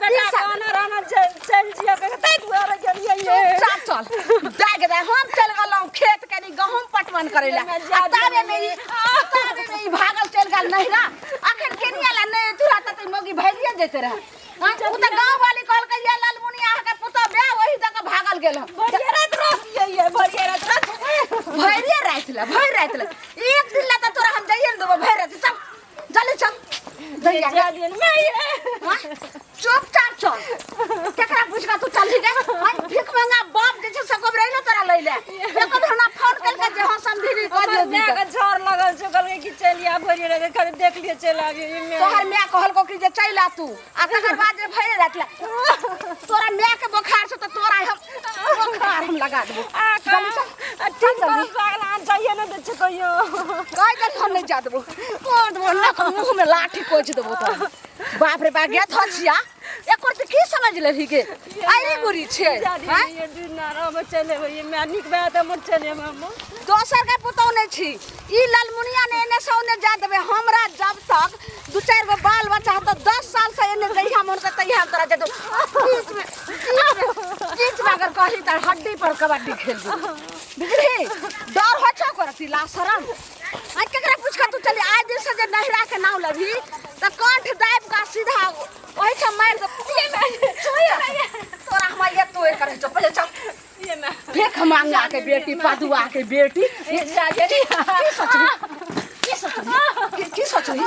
बेटा कहना रहना चल चल जिया के ताहि दुआरे गेलियै ये। चुपचाप चल दाग दे हम चल गेलहुँ खेत कनी गहूम पटवन करै लए आ ताबे में ई ताबे में ई भागल चल गेल नहिरा अखन केनिया ला नहि तुरा त त मौगी भागिए जेते रहे हाँ, उ त गांव वाली कहलकै ये लालमुनिया अहाँके पुतोह बे ओही दऽ कऽ भागल गेल हन भरिया राति रहतियै ये भरिया राति राति भरिए राति लए भरि राति लए एक दिन लए तऽ तोरा हम जाइए ने देबो भरि राति चल जल्दी चल दैया जा दियन मैं ये हाँ? चुपचाप चल केकरा पूछ के तू चलही गे हाँ, भीख मंगा बाप जे छै से कब रही तोरा लै ले एको बेर हमरा फोन करि के जे हँ समझी कह हमर दियौ माय के झड़ लगल छै कहलकै कि चलि आ भरि राति खाली देख लिअ चलि आबियौ ई माय तोहर माय कहलको कि जे चलि आ तू आ तकर बाद जे भरि राति ले तोरा माय के बोखार छौ तऽ तोरा हम बोखार हम लगा देबो आ जल्दी चल आ ठीक जल्दी। करब पागल अहाँ जाइए ने दै छै कहियो कहि देली हम नहि जा देबो तोड़ देबो नक मुँह में लाठी कोचि देबो तोरा बाप रे बाप गे धचिया एकर तऽ की समझ लेबही गे आई गुरी छै जा दियौ आँय? ये दिन ना रहब चलि एबै ये माय नीक भए तऽ हमर चलि एबै हम दोसर के पुतोह नहि छी ई ललमुनिया ने एने से ओने जा देबै हमरा जब तक दू चारि गो बाल बच्चा हतो 10 साल से एने जहिया मन के तहिया हम तोरा दे दो बीच में बीच में बीच में अगर कही तऽ हड्डी पर कबड्डी खेल दू बुझली डर हो छौ करती ला शरम आज केकरा पूछ के तू चली आइ दिन से जे नहिरा के नाम लबही तऽ कंठ दाबि कऽ सीधा ओहि ठाम मारि दे तोरा हम ये तोड़ करै छौ पहिले चल ये माय भीख मांगा के बेटी पदुआ के बेटी ये जा दियौ की सोचली की सोचली की सोचली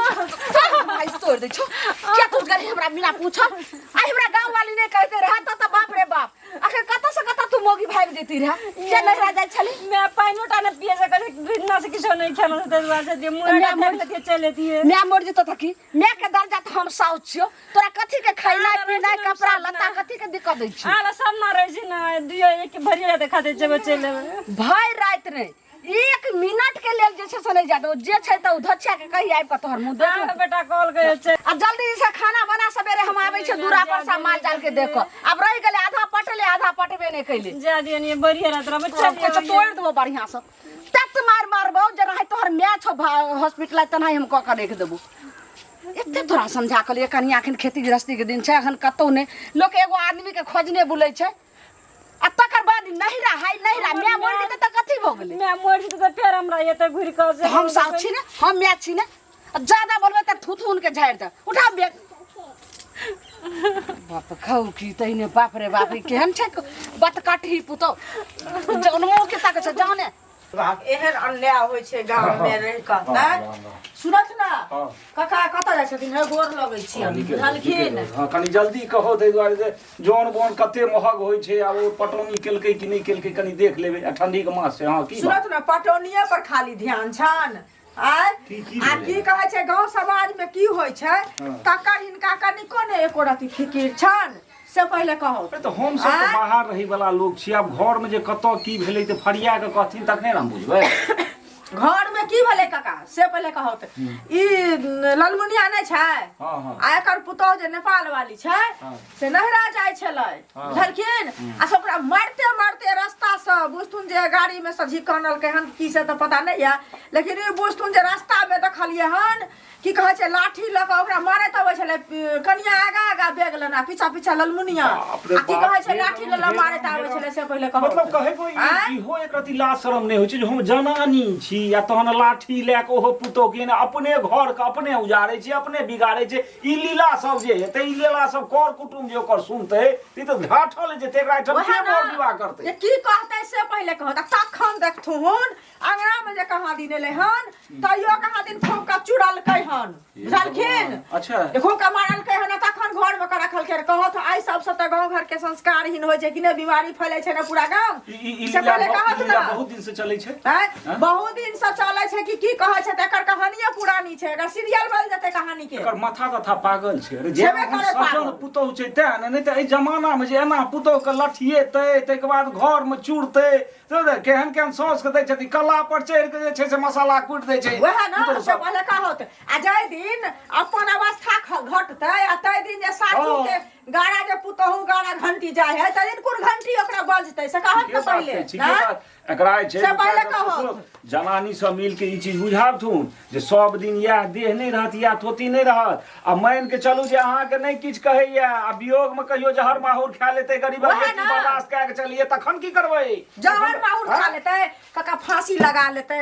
भाई तोड़ दै छौ क्या तू गरी हमरा बिना पूछल आ हमरा गांव वाली ने कहते रहा त त बाप रे बाप आखिर कत से कत तू मोगी भाग जेती रहा के नहिरा जाइ छली मैं पानिओ टा नहि पिए सकल बिना से किछो नहि खेलहुँ ताहि दुआरे से मुँह माय मर देख चलि एतियै माय मर जेतो त की माय के दर्जा त हम साउस छियो तोरा कथी के खैनाइ पीनाइ कपड़ा लत्ता कथी के दिक्कत दै छियो आला सब ना रहै छै ने दुइयो एक भरिया राति खाते जेबै चलि एबै भरि राति नहि एक मिनट के लेल जे छै से नहि जा देबो जे छै तऽ ओ धोछिया के कही आबि कऽ तोहर मुँह देख अहाँके बेटा कहल गए छै आ जल्दी से खाना बना सवेरे हम आबै छियै दूरा पर से माल जाल के देख कऽ आब रहि गेलै आधा पटले आधा पटबे नहि कैले जा दियौ ने बढ़िया राति रहबै सब चलि किछु तोड़ि देबो बढ़िआँ से तत मारि मारबौ जेना है तोहर माय छौ हॉस्पिटल तेनाही हम कऽ कऽ राखि देबो एते तोरा समझा कहलियै कनिया एखन खेती गृहस्थीके दिन छै एखन कतहु नहि लोक एगो आदमीके खोजने बुलै छै आ तकर बाद नहिरा हाय नहिरा माय मरि जेतै तऽ कथी भऽ गेलै माय मरि जेतै तऽ फेर हमरा एतै घुरि कऽ तऽ हम साउस छी ने हम माय छी ने आ ज्यादा बोलबै तऽ थुथुन के झाड़ि दे उठा बैग बाप खाउ की तहिने बाप रे बाप ई केहन छै बतकटही पुतौ जौन मुँह के ताकै छै जाने बाप एहन अन्याय होइ छै गाँव मे रहि कऽ नहि सुनत ने काका कतऽ जाइ छथिन हे गोर लगै छी हम बुझलखिन हँ कनि जल्दी कहो ताहि दुआरे जे जन बोन कते महग होइ छै आब ओ पटौनी केलकै कि नहि केलकै कनि देख लेबै आ ठंडीके मास छै हँ की बात सुनत ने पटौनिये पर खाली ध्यान छनि आय की आ भेलै? की कहै छै गाँव समाज मे की होइ छै तकर हिनका कनिको ने एको रति फिकिर छनि से पहिले कहू अरे तऽ हमसब तऽ आँय? बाहर रहै वाला लोक छी आब घरमे जे कतऽ की भेलै तऽ फरिया कऽ कहथिन तखने ने हम बुझबै घर में की भेलै काका से पहिले कहू तऽ ई ललमुनिया नहि छै हँ, हँ। आ एकर पुतोह जे नेपाल वाली छै हँ। से नहिरा जाइ छलै हँ। बुझलखिन आ से ओकरा मारिते मारिते रास्ता से बुझथुन जे गाड़ी में से झिकनलकै हन की से तऽ पता नहि यऽ लेकिन ई बुझथुन जे रास्ता में देखलियै हन की कहै छै लाठी लऽ कऽ ओकरा मारैत अबै छलै कनिया आगा आगा बैग लेना पीछा पीछा ललमुनिया बाप रे आ की बाप, कहै छै हे लाठी राम, लऽ लऽ हे मारैत राम, आबै हे छलै से पहिले कहू मतलब कहै आँय? इहो एक रति लाज शरम नहि होइ छै जे हम जनानी छी आ तहन लाठी लए कऽ ओहो पुतोह के ने अपने घर के अपने उजाड़ै छै अपने बिगाड़ै छै ई लीला सब जे हेतै ई लीला सब कर कुटुम जे ओकर सुनतै ई तऽ ढाठल जेतै एकरा एहिठाम वएह के ने, बर विवाह करतै जे की कहतै से पहिले कहत आ तखन देखथुन अंगना में जे कहाँ दिन एलै हन तैयो कहाँ दिन खूब के चुड़लकै हन बुझलखिन अच्छा जे खूब के मारलकै हन आ तखन घर में के रखलकै कहत आइ सबसँ तऽ गाँव घर के संस्कारहीन होइ छै कि नहि बीमारी फैलै छै ने पूरा गाँव ई ई- ई से लीला पहिले कहत ई लीला ने बहुत दिन से चलै छै आँय? आँय? बहुत दिन से चलै छै कि की कहै छै तऽ एकर कहानिये पुरानी छै एकर सीरियल बन जेतै कहानी के एकर माथा तथा पागल छै अरे जे छेबे एहन करे सजन पागल। पुतोहु छै तें ने नहि तऽ एहि जमाना मे जे एना पुतोहु के लठिएतै ताहिके बाद घर मे चुरतै तो केहन केहन सौस के दै छथिन कला पर चढ़ि के जे छै से मसाला कुटि दै छै वएह ने पुतोहु से सब। पहिले कहत आ जाहि दिन अपन अवस्था घटतै आ ताहि दिन जे सासू हँ। के गाड़ा जे पुतोहु गाड़ा घंटी जाइ है ताहि दिन कोन घंटी ओकरा बजतै से कहत ठीके ने बात पहिले कहै छी, ठीके आँय? बात। एकरा जे छै से पहिले दू चारि कहत। सुनू, जनानी सब मिल के ई चीज बुझाबथुन जे सब दिन इएह देह नहि रहत इएह थोती नहि रहत आ मानि के चलू जे अहाँके नहि किछु कहैया आ वियोग मे कहियो जहर माहौर खा लेतै गरीब वएह ने। बर्दाश्त कए के चलिए तखन की करबै जहर माहुर खा लेतै काका फांसी लगा लेतै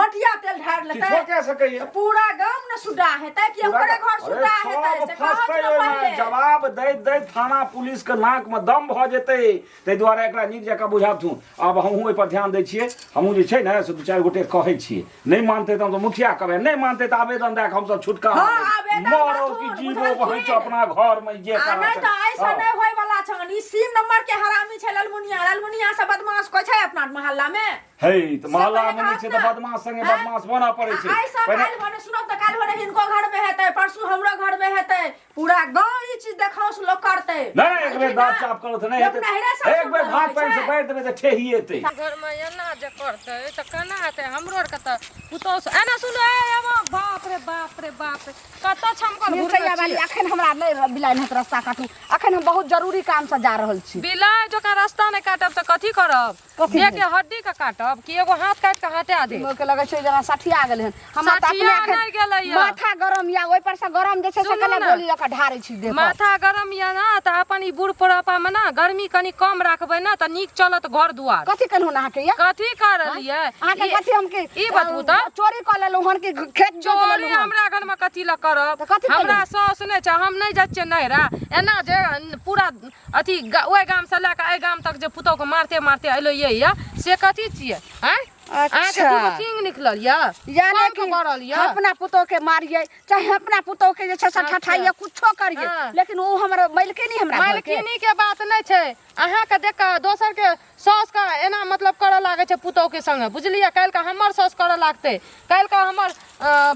मटिया तेल ढार लेतै किछो कए सकैया पूरा गाम ने सुड्डा हेतै कि ओकरे घर सुड्डा अरे हेतै सब से कहत फँसतै ने ओहिमे पहिले जवाब दैत दैत थाना पुलिस के नाक में दम भऽ जेतै ताहि दुआरे एकरा नीक जकाँ बुझाबथुन आब हमहूँ ओहिपर ध्यान दै छियै हमहूँ जे छै ने से दू चारि गोटे कहै छियै नहि मानतै तऽ हम तऽ मुखिया कहबै नहि मानतै तऽ आवेदन दए कऽ हमसब छुटका हँ, आवेदन मरो कि देथुन, जीवो बुझलखिन? बहैच अपना घर में जे आ करऽ नहि से। तऽ ऐसा हँ। नहि होय वाला छन ई सीन नंबर के हरामी छै ललमुनिया ललमुनिया से बदमाश कोइ छै अपना मोहल्ला में हे तऽ मोहल्ला पहिले मे नहि छै कहत तऽ ने। बदमाश संगे हैं? बदमाश बनऽ पड़ै छै आ ऐसा पहिने काल्हि भने सुनब तऽ काल्हि भने हिनको घर में हेतै परसू हमरो घर में हेतै पूरा गांव ई चीज देखाउस लोक करतै नहि एक बेर दाँत चाप करत नहि लोक हेतै नहिरे सासुर एक बेर रहै भात पानि से छै। बारि देबै तऽ ठेहिएतै घर में एना जे करतै तऽ केना हेतै हमरो आरके तऽ पुतहु से एना सुन ए एमा बाप रे बाप रे बाप रे कतऽ छमकल मिरचैया घुरबै वाली छियै अखन हमरा नहि बिलाइन होत रास्ता काटू अखन हम बहुत जरूरी काम से जा रहल छी बिलाइ जकाँ रास्ता नहि काटब तऽ कथी करब कथी देह के हड्डी के काटब कि एगो हाथ काटि के हटा दे मोके लगै छै जेना सठिया गेलै हन हमरा तऽ अपने सठिया एखन नहि गेलैया। माथा गरम या ओहि पर से गरम जे छै से सुनू कने ने। गोली लऽ कऽ ढारै छी देह पर माथा गरम यऽ ना तऽ अपन ई बूढ़ पुरापा मे ना गर्मी कनी कम राखबै ना तऽ नीक चलत घर दुआर कथी केलहुँ अहाँके या कथी करलियै अहाँके ई- कथी हम की ई बतबू तऽ चोरी कऽ लेलहुँ हन कि खेत जोत चोरी लेलहुँ हन हमरा घर में कथी लए करब तऽ कथी हमरा केलहुँ? साउस नहि छै हम नहि जाइ छियै नैहरा एना जे पूरा अथी ओहि गाम से लए कऽ एहि गाम तक जे पुतोहु के मारते मारते एलो ये ये से कथी छियै आँय अहाँके अच्छा। दूगो सींग निकलल यऽ यानी कम के कि बढ़ल यऽ अपना पुतोह के मारिए चाहे अपना पुतोह के जे छै से अच्छा। ठठाइए कुछो करिए हाँ। लेकिन ओ हमर मालिकिनी हमरा घर के मालकिनी के बात नहि छै अहाँके देख कऽ दोसर के साउस के एना मतलब करऽ लागै छै पुतोहु के संगे बुझलियै काल्हि के हमर साउस करऽ लागतै काल्हि के हमर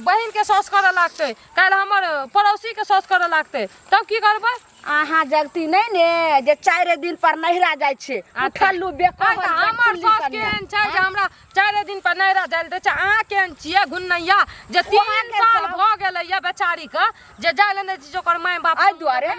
बहिन के साउस करऽ लागतै काल्हि हमर पड़ोसी के साउस करऽ लागतै तब की करबै अहाँ जगती नहि ने जे चारि दिन पर नैहरा जाइ छै उठलू बेकहल तऽ हमर बेखुल्ली सास कनिया। केहन छै जे हमरा चारि दिन पर नैहरा जाइ लए दै छै अहाँ केहन छियै घुनैया जे तीन अहाँके साल साउस- भऽ गेलैया बेचारीके जे जाइ लए नहि दै छै ओकर माय बाप एहि दुआरे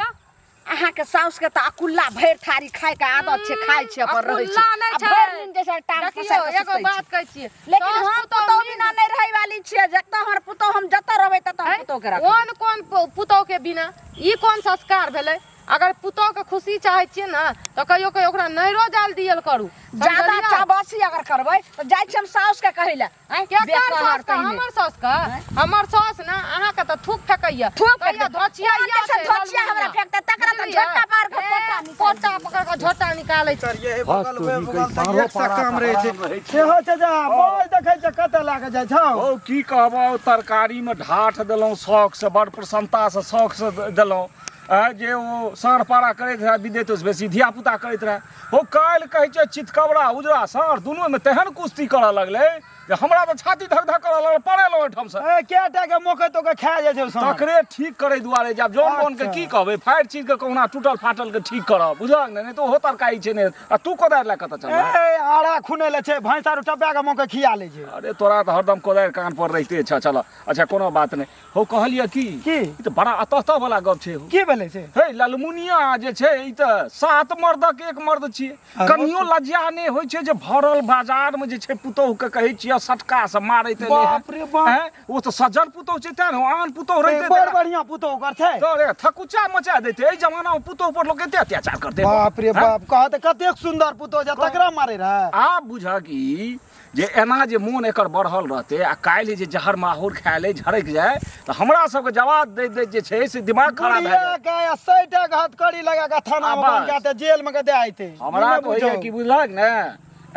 अहाँके साउस के तऽ अकुल्ला भरि थारी खाय के आदत छै खाय छै अपन रहै छै अकुल्ला नहि आ छै। भरि दिन जे छै टांग देखियौ पसारि कऽ एगो सुतै छै। बात कहै छियै लेकिन सास हम पुतौह पुतौह मिल बिना नहि रहै वाली छियै जतऽ हमर पुतौह हम जतऽ रहबै ततऽ हम पुतौह के रखबै कोन कोन पुतौह के बिना ई कोन संस्कार भेलै अगर पुतौह के खुशी चाहै छियै ने तऽ कहियो कहियो ओकरा नैरो जाल दियल करू ज्यादा समझलियै? चाबासी अगर करबै तऽ जाइ छियै हम साउस के कहै लए आँय, केकर बेकहर साउस के कहिने। हमर साउस के हमर साउस ने अहाँके तऽ थूक फेकैया थूक कहिया फेकतै। धोचिया ओ जे छै धोचिया हमरा फेकतै, तकरा तऽ झोंटा मारि कऽ पोटा निकालि पोटा पकड़ कऽ झोटा निकालै छै करियै बस बगल तोरी में के बगल तऽ सारो एक सा पारा काम रहै हराम रहै छै छै। सेहो छै जे बोझ देखै छै कतऽ लए कऽ जाइ छौ ओ की कहबौ तरकारी में ढाठ देलहुँ शौक से बड़ प्रसन्नता से शौक से देलहुँ आ जे ओ साँढ़ पारा करैत रहए विद्युत से बेसी धियापुता करैत रहए ओ काल्हि कहै छै चितकबरा उजरा साँढ़ दुनूमे तेहन कुश्ती करऽ लगलै जे हमरा तऽ छाती धक धक करऽ लगल पड़ेलहुँ ओहिठामसँ ए के टा के मोकै तोके खा जाइ छै साँढ़ तकरे ठीक करै दुआरे जे आब जौन बोन के की कहबै फाड़ि चीर के कहुना टूटल फाटल के ठीक करब बुझलक ने नहि तऽ ओहो तरकारी छै ने आ तू कोदारि लए कतऽ चलबे ए आरा खुनै ले छै भैंस आर टपा के मोकै खिया लै छै अरे तोरा तऽ हरदम कोदारि कान पर रहिते छ चल अच्छा कोनो बात नहि हो कहलियै की की? ई तऽ बड़ा अतः वाला गप छै हो की भेलै से हे ललमुनिया जे छै ई तऽ सात मर्दक एक मर्द छियै अरे कनियो लज्जा नहि होइ छै जे भरल बाजार मे जे छै पुतोहु के कहै छियै सटका से मारैत एलै हन। बाप रे बाप। हैं? ओ तऽ सज्जन पुतोहु छै तें ने आन पुतोहु रहितै बड़ तऽ बढ़िया पुतोह ओकर छै तऽ रे थकुचा मचा दैतै एहि जमाना मे पुतोहु पर लोक एते अत्याचार करतै बाप रे हैं? बाप कह तऽ कतेक सुन्दर पुतोह छै तकरा मारे रहै आब बुझक ई जे एना जे मोन एकर बढ़ल रहतै आ काल्हि जे जहर माहौर खाए ले झरकि जाय तऽ हमरा सबके जवाब दैत दैत जे छै से दिमाग खराब भए बुढ़िया जायत के आ सैटा के हथकड़ी लगा के थाना आ में बंद बस। कए के जेल में के दे आइते हमरा तऽ होइए कि बुझलक ने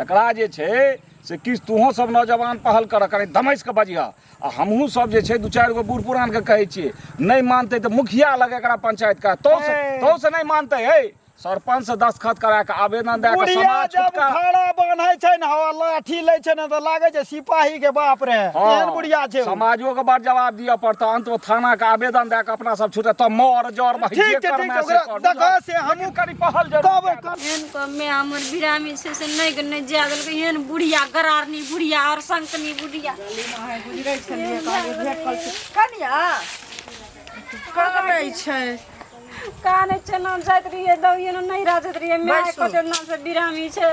एकरा जे छै से किछु तूहों सब नौजवान पहल कर कनि दमसि कऽ बजिह आ हमहूँ सब जे छै दू चारि गो बूढ़ पुरानके कहै छियै नहि मानतै तऽ मुखिया लग एकरा पंचायत का तो से ए। तो से नहि मानतै हे सरपंच से दस्तखत करा के आवेदन दए के बुढ़िया समाज जब छुटका खड़ा बान्है छै ने हवा लाठी लै छै ने तऽ लागै छै सिपाही के बाप रे एहन बुढ़िया छै ओ। समाजो के बड़ जवाब दिअ पड़तै अंत में थाना के आवेदन दए के अपना सब छूटे तब मर जर भाई ठीक जे छै, ठीक करना छै, से ओकरा कर देखऽ से हमहूँ लेकिन कनि पहल जरूर कहबै कए देबै। एहन कऽ माय हमर बिरामी छै से नहि के नहि जाय देलकै एहन बुढ़िया गरारनी बुढ़िया आओर संकनी बुढ़िया गुजरै छलियै कहलियै भेट कऽ लै छी। कनिया कनै छै कानै छै ना जाइत रहियै दौड़ियै ना नहि राजैत रहियै माय बैसू। कते नाम से बिरामी छै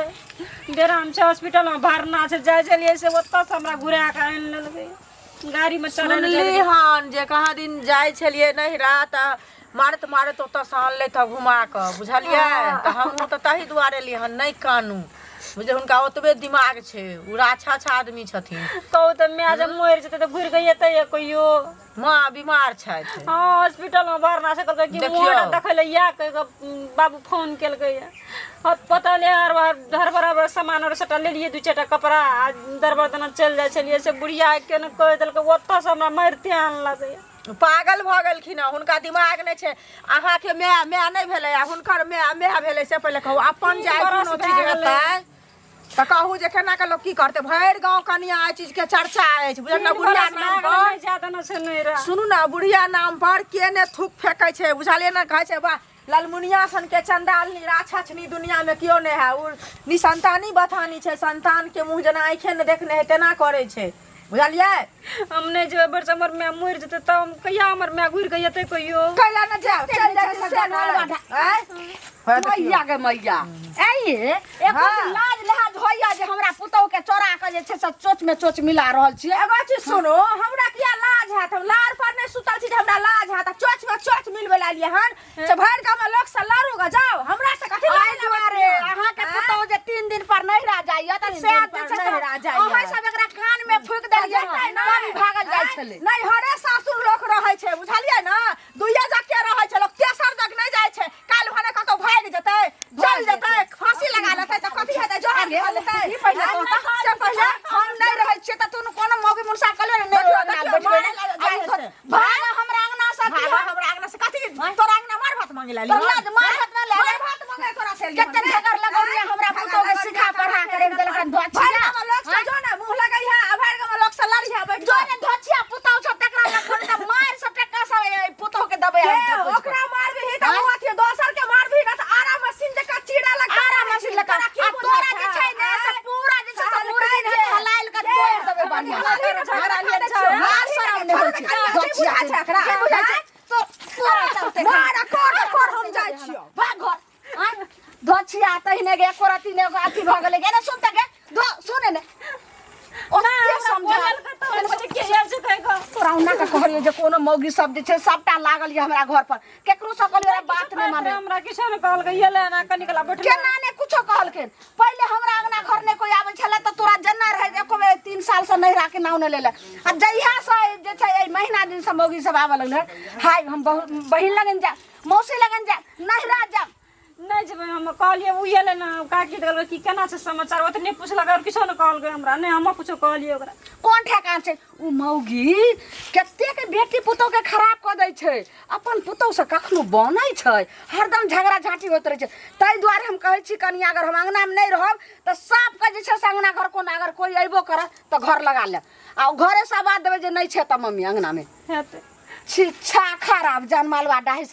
बेराम छै हॉस्पिटलमे भरना छै जाइ छलियै से ओतऽसँ हमरा घुरा कऽ आनि लेलकै गाड़ीमे चढ़ल सुनली हन जे कहाँ दिन जाइ छलियै नैहरा तऽ मारैत मारैत ओतऽसँ अनलथि हँ घुमा कऽ बुझलियै तऽ हमहूँ तऽ ताहि दुआरे एलियै हन नहि कानू बुझलियै हुनका ओतबे दिमाग छै ओ अच्छा आदमी छथिन कहू तऽ माय जब मरि जेतै तऽ घुरि कऽ एतै कहियो माँ बीमार छथि हँ हॉस्पिटलमे भरना छै कहलकै कि देखियौ। मोड़ा देखै लए इएह कहि कऽ बाबू फोन केलकै हँ पता नहि हर हर बराबर सामान आर सबटा लेलियै दू चारिटा कपड़ा आ दरबर दना चलि जाइ छलियै से बुढ़िया के ने कहि देलकै ओतऽसँ हमरा मारिते आनलकै पागल भऽ गेलखिन हँ हुनका दिमाग नहि छै अहाँके माय माय नहि भेलै आ हुनकर माय माय भेलै से पहिले कहू अपन तीन जाय बरस कोनो भए चीज गेलै। हेतै तऽ कहू जे केना के लोक की करतै भरि गाँव कनिया एहि चीजके चर्चा अछि बुझल ने तीन बुढ़िया बरस भए नाम गेलै पर नहि जा देने छै नैहरा सुनू ने बुढ़िया नाम पर के ने थूक फेकै छै बुझलियै ने कहै छै वाह ललमुनिया सन के चंडालनी राक्षसनी दुनिया में केओ नहि है ओ निसंतानी बथानी छै संतान के मुंह जेना आँखे ने देखने है तेना करै छै बुझलियै हम नहि जेबै बरस हमर माय मरि जेतै तब हम कहिया हमर माय घुरि कऽ एतै कहियो कैला ने जायब चलि जाइ छी से ने आँय? मैया गे मैया ऐ एको दिन लाज लिहाज होइया जे हमरा पुतहु के चोरा के जे छै से चोच में चोच मिला रहल छियै एगो चीज सुनू हमरा किया लाज हैत हम लार पर नहि सुतल छी जे हमरा लाज हैत आ चोच में चोच मिलबै ला एलियै हन से भरि गाँव में लोक से लड़ू ग जाओ हमरा से कथी एहि लड़ै ला दुआरे बैठलियै? अहाँके पुतहु जे 3 दिन पर नैहरा जाइया तऽ तीन से दिन जे पर छै से नैहरा जाइया। अहाँ सब एकरा कान में फूकि देलियै जेतै हन तब ई भागल जाइ छलै नैहरे सासुर लोक रहै छै बुझलियै ने दुइये जग के रहै छै लोक तेसर जग नहि जाइ छै काल्हि भने कतौ भागि जेतै चल जेतै फांसी लगा लेतै तऽ कथी हेतै जहर खा लेतै ई पहिले कहता से पहिले हम नहि रहै छियै तऽ तू कोनो मौगी मुनसा कहलियै ने नहि देखियौ, अंगना देखियौ, बैठबै मारे लए जाइ ने। छै। भाग हमरा अंगना से की भागो हमरा अंगना से कथी तोरा अंगना मार भात मांगे ला तोरा लाज मार भात ना ले। मार भात मांगे तोरा से कते झगड़ लगौलियै हमरा पुतोह के सिखा पढ़ा के रखि देलक हन धोछिया भरि गाँव लोक से जो ने मुंह लगै है आ भरि गाँव लोक से लड़ी है बैठ जो ने धोछिया पुतोह छ तकरा लखन त मार सब टका सब ए पुतोह के दबे के ओकरा मारबी त ओ अथी दोसर के मारबी न त आरा मशीन जका चीरा लगा आरा मशीन लगा आ तोरा जे छै ने से पूरा जे छै से मुर्गी ने हलाइल के तोड़ देबे बढ़िया लाज शरम नहि होइ छै धोछिया एकरा जे बुझाइ छै तो तोरा चलते मार कर कर हम जाइ छियो भाग घर आँय? धोछिया तहिने गे एको रति ने एगो अथी भऽ गेलै गे ने सुन तऽ गे धो सुने ने ओते समझा तोरा ओना के कहलियो जे कोनो मौगी सब जे छै सबटा लागल ये हमरा घर पर केकरो से कहलियो रे बात नहि माने हमरा किछो नहि कहलकै ये ले ना कनिक ला बैठल केना ने कुछो कहलखिन पहिले हमरा अंगना घर नहि कोई आबै छलै तऽ तोरा जेना रहै एको बेर 3 साल से नैहरा के नाम नहि लेले आ जहिया से जे छै एहि महीना दिन से मौगी सब आबऽ लगलै हाय हम बहिन लगन जा मौसी लगन जा नैहरा जा नहि जेबै हम कहलियै ओ एलै ने काकी तऽ कहलकै कि केना छै समाचार ओतने पुछलक आओर किछो नहि कहलकै हमरा नहि हम किछो कहलियै ओकरा कोन ठेकान छै ओ मौगी कतेक बेटी पुतोह के खराब कऽ दै छै अपन पुतोह से कखनो बनै छै हरदम झगड़ा झाँटी होइत रहै छै ताहि दुआरे हम कहै छी कनिया अगर हम अङ्गनामे नहि रहब तऽ साफके जे छै से अङ्गना घर कोनो अगर कोइ अयबो करत तऽ घर लगा लेब आ घरेसँ आवाज देबै जे नहि छै तऽ मम्मी अङ्गनामे हेतै छिच्छा खराब जनमालवा डाही।